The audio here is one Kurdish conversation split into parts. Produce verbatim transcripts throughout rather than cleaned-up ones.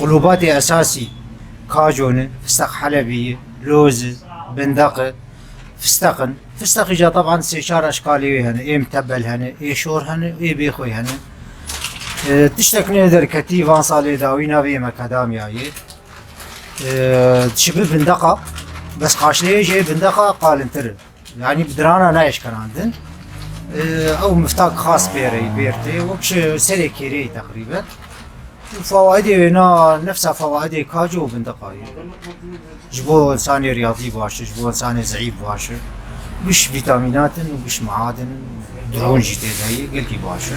Qulûbatê esasî kaco ne, fisteq helebî ye, loz e, bindeq e, fisteq in. Fisteqî ca teban sê çar eşkalê wê hene, ê mutebel hene, ê şor hene, ê bêxwê hene. E, tiştek nê derketî van salê dawî navê me kedamiyayê. E, dişibi bindeqa, bes qaşleyê jê bindeqa qalintir e. Yanî bi dirana nayê şikenandin. E, ew miftak xas pê re yî, pê re tê, wek ji serê kêrê yî teqrîben. Û fawaidê wê na nefsa fawaidê kaco û bindeqa ye. Ji bo insanê riyadî baş e, ji bo insanê zeîf baş e. Giş vîtamînat in û giş meadin in, dirûn jî tê de ye, gelkî baş e.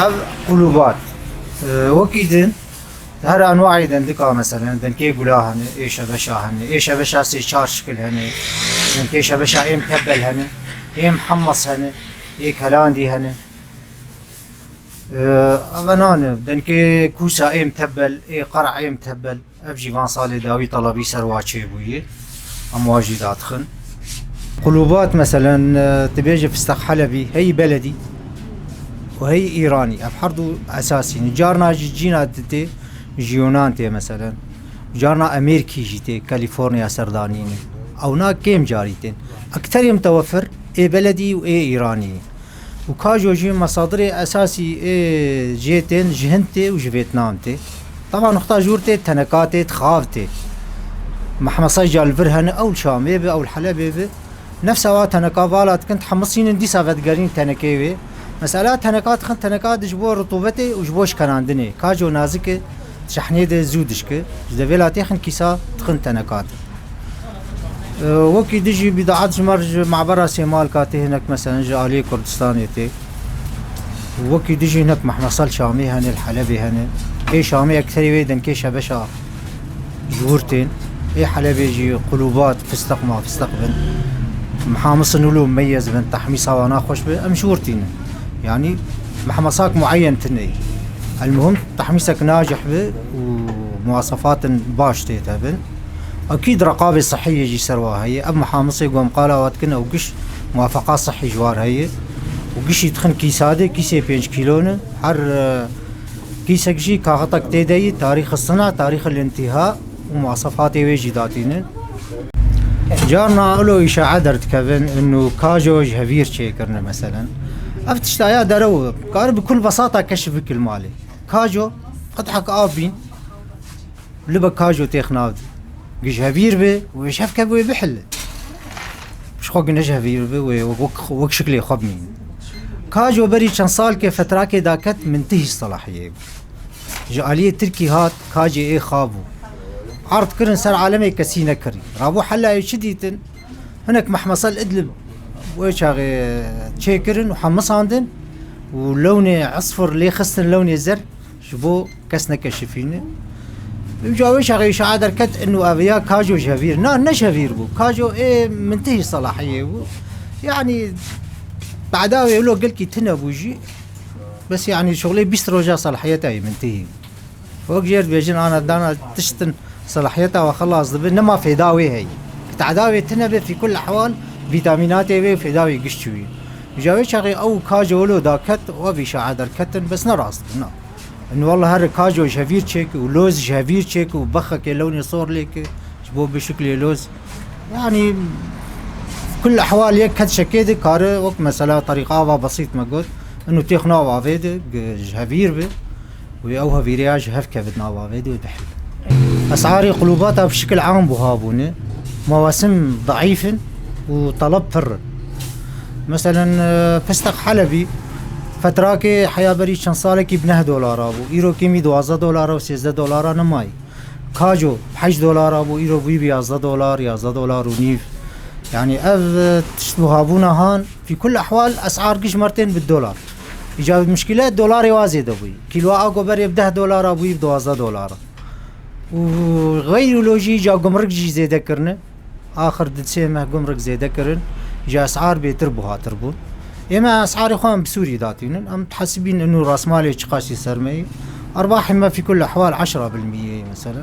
Ev qulûbat, e, wekî din, her anwayê dendika, meselen, dendikê gula hene, ê şebeşa hene, ê şebeşa sê çar şikil hene, dendikê şebeşa ê mutebel hene, ê muhemmes hene, ê kelandî hene. Ev nan e, dendikê kûsa ê mutebel, ê qera ê mutebel. Ev jî van salê dawî telebî ser wa çêbûyî. Em wa jî dadixin. Qulûbat, meselen, e, tu bêje fisteq helebî, hey beledî û hey îranî. Ev her du esasî ne. Carna jî cîna di tê, ji Yunan tê, meselen. Carna Amerîkî jî tê, Kalîforniya ser danîne. Ewna kêm carî tên. Ekterê mutewefir ê beledî û ê îranî. Û kajo jî mesadirê esasî ê jê tên ji Hind tê û ji Vêtnam tê. Teva nuqta jûr tê, teneka tê, dixav tê. Mehmesay ca li vir hene, ew li Şamê bi, ew li Helebê bi. Nefsa wa teneka vala dikin, dihemisînin, dîsa vedigerîn tenekê wê. Mesela teneka dixin, teneka di ji bo rutubetê û ji bo şikenandinê. Kajo nazik e, şehnê de zû dişke. Ji devêla têxin kîsa dixin teneka de. E, wekî dijî bîdaet ji me re ji mabera Sêmalka tê hinek, meselen, ji aliyê Kurdistanê tê. Wekî dijî hinek mehmesel Şamê hene, li Helebê hene. Ê Şamê ekterê wê dengê şebeşa ji wir tên. Ê Helebê jî qulûbat, fisteq ma fisteq bin. Mihamisin û lo meyez bin, tehmîsa wana xweş bi, em ji wir tînin. Yanî mehmesak mueyen tine. Elmuhim tehmîsek nacih bi û muwasefatin baş tê te bin. Ekîd reqabê sihiyê jî ser wa heye. Ev mihamisê ku em qala wa dikin, ew giş muwafeqa sihî ji war heye. Û gişî dixin kîsa de, kîsê pênc kîlo ne. Her, e, kîsek jî kaxetek tê de yî, tarîxi sina, tarîxi lintîha û muwasefatê wê jî datînin. Carna ilo îşae derdikevin, inu kajo ji hevîr çêkirine, meselen. Ev tiştaya derew e. Kar bi kul besata keşif bikil malê. Kajo, qedhek av bîn. Libe kajo têx nav de. Giş hevîr be, wê ji hev keve wê bihile. Ji xwe gine ji hevîr be, wê wek, wek şiklê xwe bimîne. Kajo berî çend salkê fetrakê daket mintihî selahiyê bû. Ji aliyê Tirkî hat, kacê ê xab bû. Erd kirin ser alemê kesî nekirî. Rabû helayê çi dîtin? Hinek mehmesel Idlib wê çaxê çêkirin û hemisandin û lewnê esfir lê xistin lewnê zer. Ji bo kes nekeşifîne. Îmca wê çaxê îşae derket, inu ev ya kajo ji hevîr. Na, ne ji hevîr bû. Kajo ê mintihî selahiyê bû. Yanî, tadawê wilo gelkî tine bû jî. Bes, yanî, şuxlê bîst roja selahiyeta wê mintihî bû. Wek jêr dibêjin, ana dana tiştin selahiyeta we xelas dibe, nema fêda wê heye. Ki tadawê tine be, fî kul ehwal, vîtamînatê wê û fêda wê giş çûyî. Îmca wê çaxê ew kajo wilo daket, û ev îşae derketin, bes ne rast bû, na. Inu wallah her kajo ji hevîr çêke û loz ji hevîr çêke û bexekê lewnê sor lêke ji bo bişiklê loz. Yanî kul ehwal yek ket şekê de kare wek mesela terîqa ava besît me got. Inu têx nav avê de, g-, ji hevîr be. Wê ew hevîrê ya ji hev kevit nav avê de wê bihî. Esarê qulûbata bi şikil am buha bûne. Mewasim daîf in û teleb pir in. Meselen, e, fisteq Helebî, fetrakê heya berî çend salekî bi neh dolara bû. Îro kêmî duwazdeh dolara û sêzdeh dolara nemayî. Kaco bi heşt dolara bû, îro bûyî bi yazdeh dolar, yazdeh dolar û nîv. Yanî ev, e, tişt buhabûna han, fî kul ehwal esar giş mertên bi dolar. Îca muşkile dolarê wa zêde bûyî. Kîloa ago berê bi deh dolara bûyî bi duwazdeh dolara. Û xeyrî lo jî îca gumrik jî zêde kirine. Axir di sê meh gumrik zêde kirin, ji esar bêtir buhatir bûn. Ême esarê xwe em bi Sûrî datînin. Em dihesibîn inu rasmalê çiqasî ser me yî. Erbahê me fî kul ehwal eşra bil miyê, mesela.